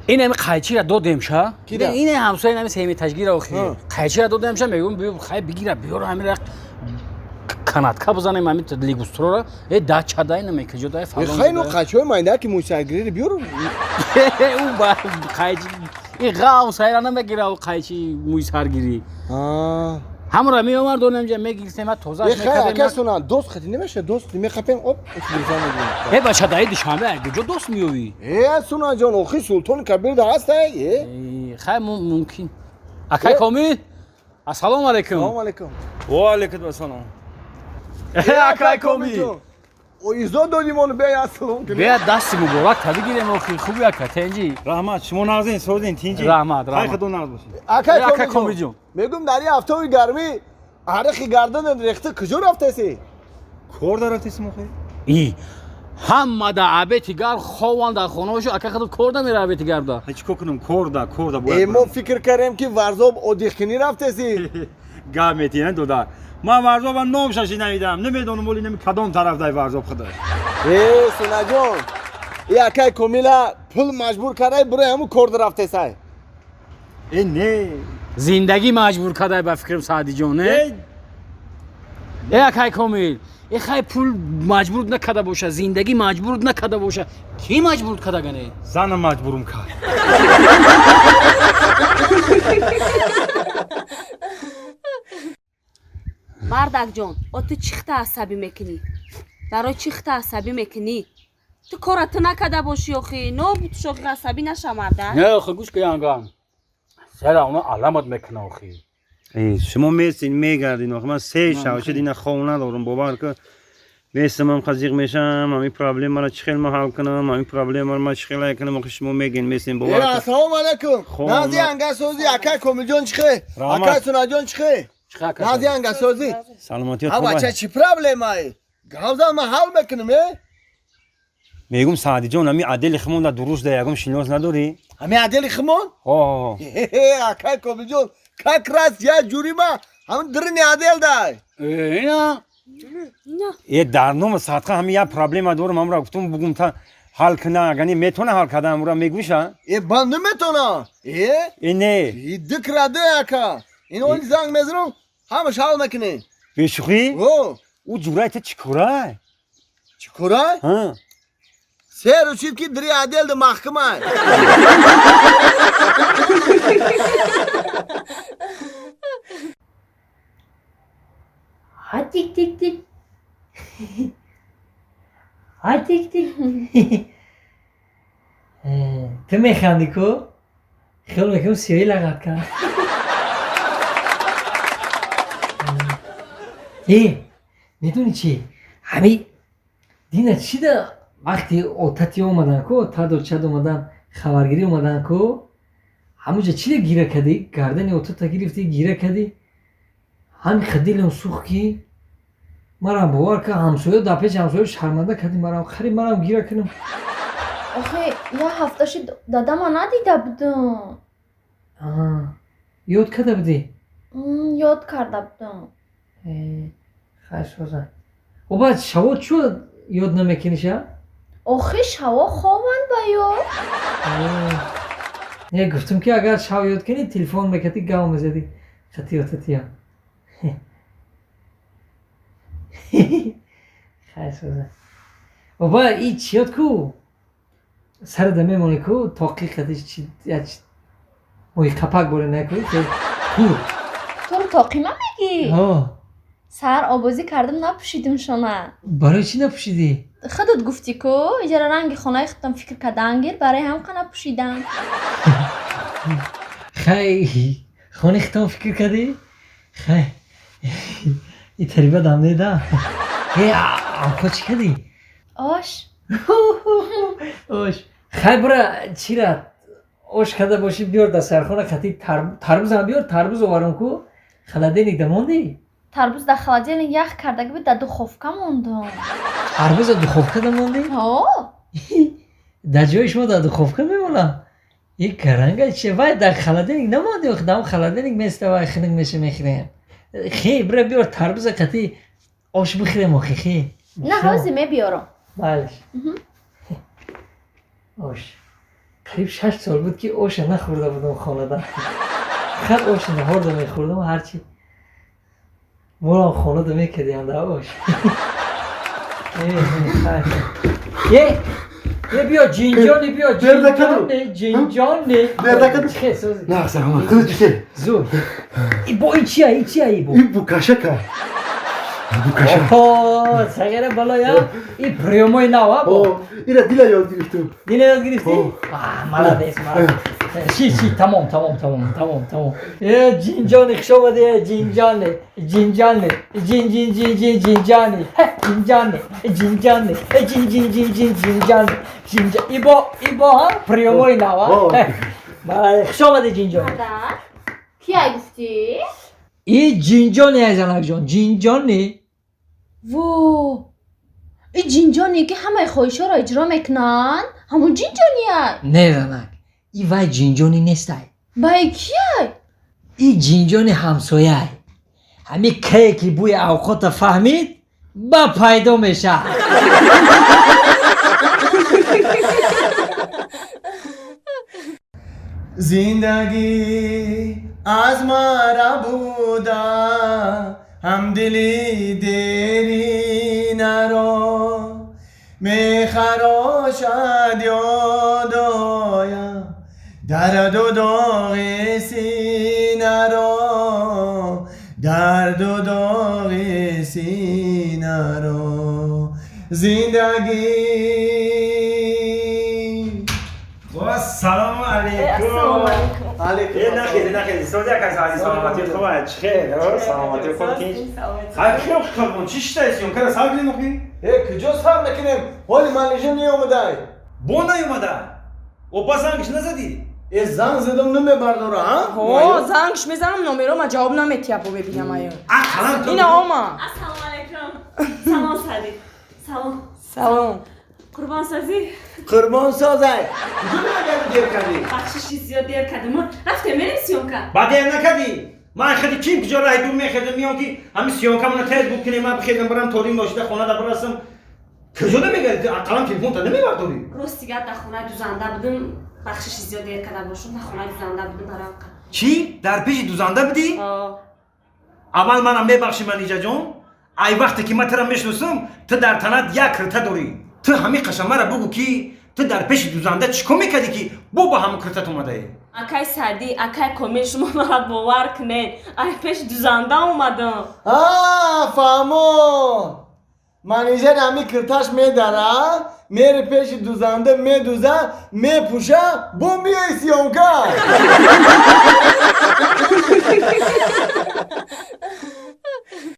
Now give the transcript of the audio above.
Ин ами қайчира додем ша. Кира? Ин ҳамсоя ами семи тажгира охи. Ҳа. Қайчира додем ша, мегӯм биё хай бигира биёр ҳамира канатка бизанем ами лигустрора. Э дача дай наме куҷо дай фалон. Хай ну қайчиҳои майда ки мӯйсаргириро биёр. Ӯ ба қайчи и ғав сайра намегира ӯ қайчи мӯйсаргирӣ. Ҳамра меомад донем ҷа мегирифтем ма тозааш Е хай ака мекардем. Сунан дост хати намеша дост мехапем оп гирифтан мегирем. Э бача даи Душанбе куҷо дост меёвӣ? Э Сунанҷон охи Султони Кабир да ҳастай э. Э, хай мумкин. Акай Комил, ассалому алайкум. Салом алайкум. Ва алайкум ассалом. Э акай Комил. О изо додим он бия ассалом кунем. Бия дасти муборак та бигирем охи хуби ака тенҷи. Раҳмат, шумо нағзин, созин, тинҷи. Раҳмат, раҳмат. Хай худо нағз бошед. Акай Э, акай Комилҷон. Комилҷон. Мегӯм дар ин ҳафтаи гармӣ арақи гарданат рехта куҷо рафтаси? Кор дарафтесим охи? И ҳама да абети гар хован дар хонаошо ака худат кор намера абети гарда. Ҳай чӣ кор кунам? Кор да, кор да Э бояд. мо фикр кардем ки Варзоб одихкунӣ рафтаси. Гап метиҳан дода. Ман Варзоба номша шинавидам. Намедонам оли нами кадом тараф дай Варзоб худаш. Э Сунаҷон, и акай Комила пул маҷбур кардай бирои ҳамун кор дарафтесай. Э не. Зиндагӣ маҷбур кардай ба фикрам Саъдиҷон, не? Э Э акай Комил, э хай пул маҷбур накарда боша, зиндагӣ маҷбур накарда боша. Кӣ маҷбур кардагане? Занам маҷбурум кард. Мардакҷон, о ту чӣ хта асабӣ мекунӣ? Барои чӣ хта асабӣ мекунӣ? Ту кора ту накарда бошӣ охи, нобуд шохи асабӣ наша мардак. Не, охи гӯш кун сера оно аламат мекуна охи. Э шумо месин мегардин охи ман се шав шуд ина хов надорам бовар кун. Местам ам қазиқ мешам, ҳамин проблемаро чӣ хел ман ҳал кунам, ҳамин проблемаро ман чӣ хел ҳал кунам, охи шумо мегин месин Э бовар кун. ассалому алайкум. Хоб, Нази ангасозӣ акай Комилҷон чӣ хе? Раҳмат. Акай Сунаҷон чӣ хе? Чӣ ака? Нази ангасозӣ. Саломатият Ҳа бача хуб. чӣ проблемае? Гавзан ман ҳал мекунам э? Мегум Саъдиҷон, ҳамин адели химон дар дуруст да ягон шинос надорӣ? Ҳамин адели химон? Ҳо. Хе, акай Комилҷон, как раз я ҷурима ҳамин дирни адел дай. Э, ина На, Э дар нома садқа ҳамин як проблема дорам, ҳамра гуфтум бугум та ҳал куна, агар не метавона ҳал кардан ҳамра мегӯша? Э бан наметонам. Э? Э не. И дикраде ака. Ин оли занг мезанам, ҳамаш ҳал мекунем. Бешӯхӣ? О, Ӯ ҷурай та чӣ корай? чӣ корай? Ҳа. Се рӯз ки дири адел да маҳкамай. Ҳа тик тик тик. Ҳа тик тик. Э, ту механдӣ ку? Хиёл мекунам сиёҳӣ лағат кард. Э, медонӣ чӣ? Ҳами дина чӣ да вақти отати омадан ку, таду чад омадан, хабаргирӣ омадан ку, ҳамуҷа чӣ да гира кардӣ? Гардани отата гирифтӣ, гира кардӣ? Ҳами дилам сӯхт ки марам бовар кар ҳамсоя дар пеши ҳамсоя шарманда кардӣ марам қариб марам гира кунам. Охи як ҳафта шид дадама надида будам. Аа, ёд карда будӣ? Ёд карда будам. Э, хай соза. О баъд шаво чӯ ёд намекуниша? Охи шаво хованд ба ёд. Не гуфтам ки агар шав ёд кунӣ телефон мекардӣ гав мезадӣ хати отатия. Хай соза. О ба и чиёд ку? Сарада мемонӣ ку тоқи хати чи я чи моҳи қапак боре наку ку. Туро тоқима мегӣ? Ҳо. Саҳар обозӣ кардам напӯшидим шона. Барои чӣ напӯшидӣ? Худат гуфтӣ ку иҷара ранги хонаи худтон фикр кардан гир барои ҳамқа напӯшидам. Хай хонаи худтон фикр кардӣ? Хай и тариба дам неда. Э амко чӣ кардӣ? Ош. Ош. Хай бура чира ош карда бошӣ биёр дар сархона хати тарбузам биёр тарбуз оварам ку холодильник да мондӣ? Тарбуз дар холодильник ях кардаги буд дар духовка мондам. Тарбуза духовка да мондӣ? Ҳо. Дар ҷои шумо дар духовка мемонам? И каранга че вай дар холодильник намонди охи дар холодильник места вай хунук меша мехӯрем. Хе бира биёр тарбуза қати ош бихӯрем охи хе. На ҳозир мебиёрам. Балеш. Ош. Қариб 6 сол буд, ки оша нахӯрда будам хонада. Фақат оши наҳорда мехӯрдам, ҳарчи молам хонада мекардиам дар ош. Е, е, биё, ҷинҷони, биё, ҷинҷони, ҷинҷони. Чӣ сози? На, салом. Худо чӣ? Зур. И бо ин чия, ин чия, и бо? Ин букашака. Букаша. Оҳо, сағира балоя, и приёмои нава бо. Ира дила ёд гирифтум. Дила ёд гирифтӣ? Молодец, молодец. Ши, ши, тамом, тамом, тамом, тамом, тамом. Э, ҷинҷони, хуш омадӣ, ҷинҷони, ҷинҷони, ҷин, ҷин, ҷин, ҷин, ҷинҷони, ҷинҷони, ҷинҷони, ҷин, ҷин, ҷин, ҷин, ҷинҷони, ҷинҷа. Ибо, ибо, ҳа, приёмои нава. Молодец, хуш омадӣ, ҷинҷони. Падар, кияй гуфтӣ? И ҷинҷони, айзанакҷон, ҷинҷони. Во, и ҷинҷоне, ки ҳамаи хоҳишҳоро иҷро мекунанд, ҳамон ҷинҷонияй? Не, занак, и вай ҷинҷони нестай. Бай кияй? И ҷинҷони ҳамсояй. Ҳами кае ки бӯи авқота фаҳмид, ба пайдо мешавад. Зиндагӣ аз мара буда, ҳамдили деринаро мехарошад ёдоям, дарду доғи синаро, дарду доғи синаро, зиндагӣ. Салому алейкум. Е, нахези, нахези. Сози, акай Сади, саломатӣ хуб аст? Чӣ хел? Саломатӣ хуб, тинч. Хай, хел қурбон, чӣ шидаи съёмка ра сар кунем охи? Э, куҷо сар мекунем? Ҳоли манижа неомадай. Бо наёмада? Опа, зангш назадӣ? Э, занг задам, намебардора, а? Ҳо, зангш мезанам, номерома ҷавоб наметиҳа, бо бебинам аю. Ақалан Ина ома. Ассалому алайкум. Салом, Сади. Салом. Салом. Қурбонсозӣ. Қурбон созай. Куҷо мегади, дер кардӣ? Бахшиши зиёд, дер кардем. Рафтем, мерем съёмка. Ба дер накардӣ? Ман хеле ким куҷо раҳи дур мехезам, меём, ки ҳамин съёмка мона тез буд кунем, ман бихезам, барам торим ношида хона да бирасам. Куҷо намегади? Ақалан телефонта намебардорӣ? Рости гап, дар хонаи дузанда будем. Бахшиши зиёд, дер карда бошум, дар хонаи дузанда будем барам. Чӣ? Дар пеши дузанда будӣ? Аввал манам мебахшӣ, Манижаҷон. Ай вақте ки ман тура мешиносам, ту дар танат як кирта дорӣ. Ту ҳамин қашамара бугӯ, ки ту дар пеши дузанда чӣ кор мекардӣ, ки бо ба ҳамон киртат омадаӣ? Акай Саъдӣ, акай Комил, шумо маро бовар кунед, ай пеш дузанда омадам. А, фаҳмо, манижа ҳами кирташ медара, мери пеши дузанда, медуза, мепуша, бо миёи съёмка.